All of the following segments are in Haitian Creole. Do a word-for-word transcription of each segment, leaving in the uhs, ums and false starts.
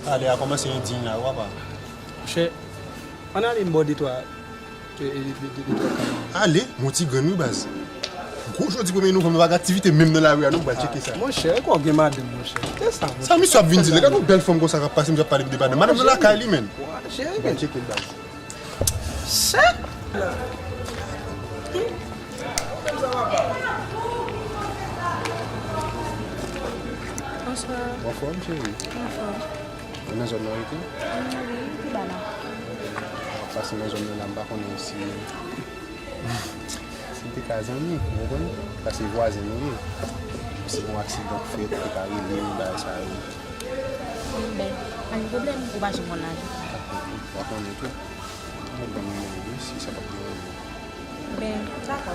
Ale a kòmanse endiy la, w a pa. Monchè, ann ale m ba w de twa, de, de, de, de, de twa kay. Ale, m on ti grenn wi baz. Gwo jodi premye novanm, nou pa gen aktivite menm nan lari a non, m pral tcheke sa. Monchè, e kwa w gen madanm, monchè? Se sa, monchè. Sa misye ap vin di, lè gade yon bèl fanm konsa k ap pase, misye ap pale m de madanm. Madanm nan lakay li, menn. M pral tcheke l baz. Sè! Bonswa. Ou anfòm, cheri? Anfòm. Ou nan zòn nan rete? Wi, pi ba la. W ap pase nan zòn nan la, m pa konnen si, si te ka zanmi, ou konprann? Paske vwazen nou ye. Si yon aksidan k fèt, ou te ka rele m, bagay sa yo. Ben, pa gen pwoblèm, ou pa janm konn lajan. W a konnen tou. Mwen ban m nimewo wi, si sa p ap deranje w. Ben, dakò.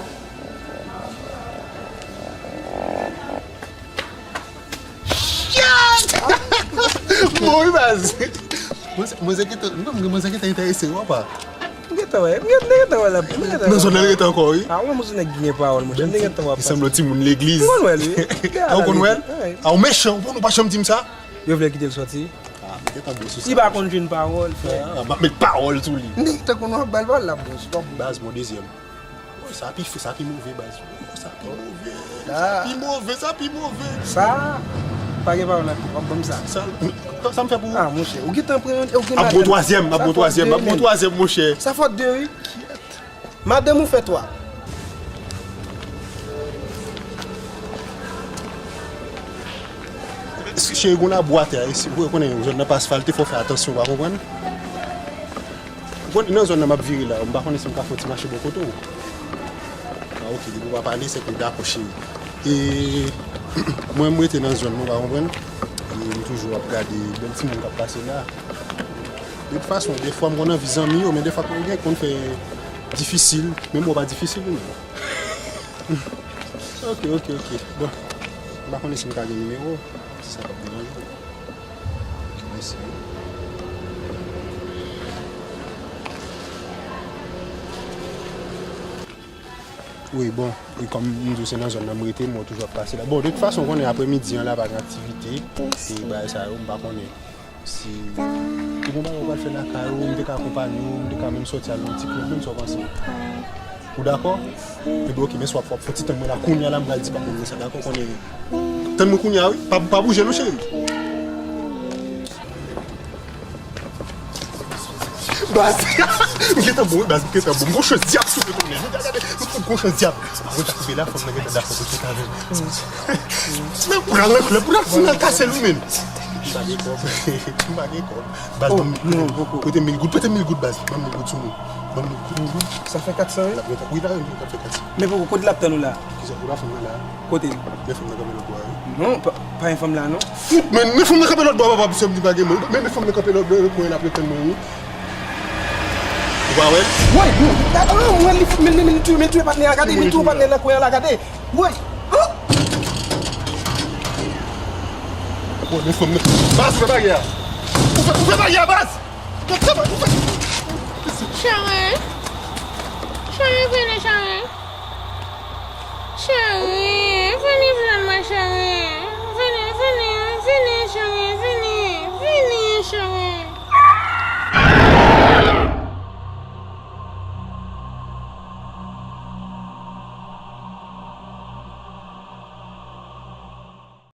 Bon, wi, baz. Mwen, mwen, mwen gentan, mwen, mwen gentan enterese, w a pa. M gentan wè, m gentan, m gentan wè la, m gentan wè. Nan zòn nan, l rete ankò, wi. A, mwen, mwen, se nèg ki gen pawòl, monchè, m te gentan wè. Li sanble yon timoun legliz. M konn wè l, wi. A, ou konn wè l? A, ou mechan, ou pa janm di m sa. Yo vle kite l soti. Ah, m te tande sou sa. Li pa konn jwenn pawòl, frè. Ah, m ap met pawòl sou li. Nèg tankou nou ap ba l pawòl, l ap bon, l ap bon. Baz, m on dezyèm. Woy, sa pi, sa pi move, baz. Woy, sa pi move. Sa pi move, sa pi move. Sa, pa gen pawòl ankò, w ap ban m sa. Sa, sa m fè pou ou? Ah, monchè, ou gentan pran, ou gen madanm. Ap bon twazyèm, ap bon twazyèm, ap bon twazyèm, monchè. Sa fòt de, wi. Madanm ou fè twa. Cheri, gon labou atè a, e si ou konnen zòn nan pa asfalte, fò w fè atansyon, w pa konprann? Bon, nan zòn nan m ap vire la, m pa konnen si m ka fè yon ti mache bò kote w. Ah, ok, depi w pa pale, se ke w dakò, cheri. E mwen, m rete nan zòn nan, w pa konprann? E m toujou ap gade bèl timoun k ap pase la. De tout fason, defwa m konn anvi zanmi yo, men defwa pou gen konn fè difisil, men mwen pa difisil wi menm. Ok, ok, ok. Bon, m pa konnen si m ka gen nimewo, si sa p ap deranje w. Ok, mèsi wi. Wi, bon, e kòm m di w se nan zòn nan m rete, mwen toujou ap pase la. Bon, de tout fason, w konnen aprèmidi an la pa gen aktivite, e bagay sa yo, m pa konnen. Si ou gon bagay ou pral fè lakay ou, m te ka akonpanye w, m te ka menm sòti al nan yon ti klèb, menm sa w panse. Ou dakò? Ebyen, ok, men si w ap, w ap fè ti tann mwen la, kounye a la, m pral di pa moun sa, dakò? Konnen, tann mwen kounye a, wi. Pa, pa bouje non, cheri. Baz, m gentan bon, wi, baz, m gentan bon. M gon chans dyab sou mwen konnen. Gade, gade, m gon chans dyab. Mwen ta koupe la, fanm nan gentan dakò pou l sot avè m. Men pral nan klèb, pral fin al kase l wi menm. M pa gen kòb. M pa gen kòb. Baz, oh, ban m, non, poko. Prete mil goud, prete mil goud, baz. Ban m mil goud sou mwen. Ban m mil goud. Mil goud? Sa fè kat san, wi? Wi, la, wi, sa fè kat san. Men poko, kote l ap tann ou la? Kisa, ou la fanm nan la? Kote l? Men fanm nan kanpe lòt bò a, wi. Non, pa, pa gen fanm la, non. Fout, men, men fanm nan kanpe lòt bò a, papa, misye m di pa gen moun. Men, men fanm nan kanpe lòt bò, lòt bò a, l ap tann mwen, wi. Ou pa wè l? Woy, non. Gade, oh, mwen, li fout, men, men, men, li touye, men, li touye patnè a, gade, men, li touye patnè nan kwen an la, gade. Woy! Oh! Woy, men fanm nan. Baz, ouvè baryè a. Ouvè, ouvè baryè a, baz! Ouvè, ouvè. Cheri. Cheri, vini, cheri. Cheri, vini jwenn mwen, cheri.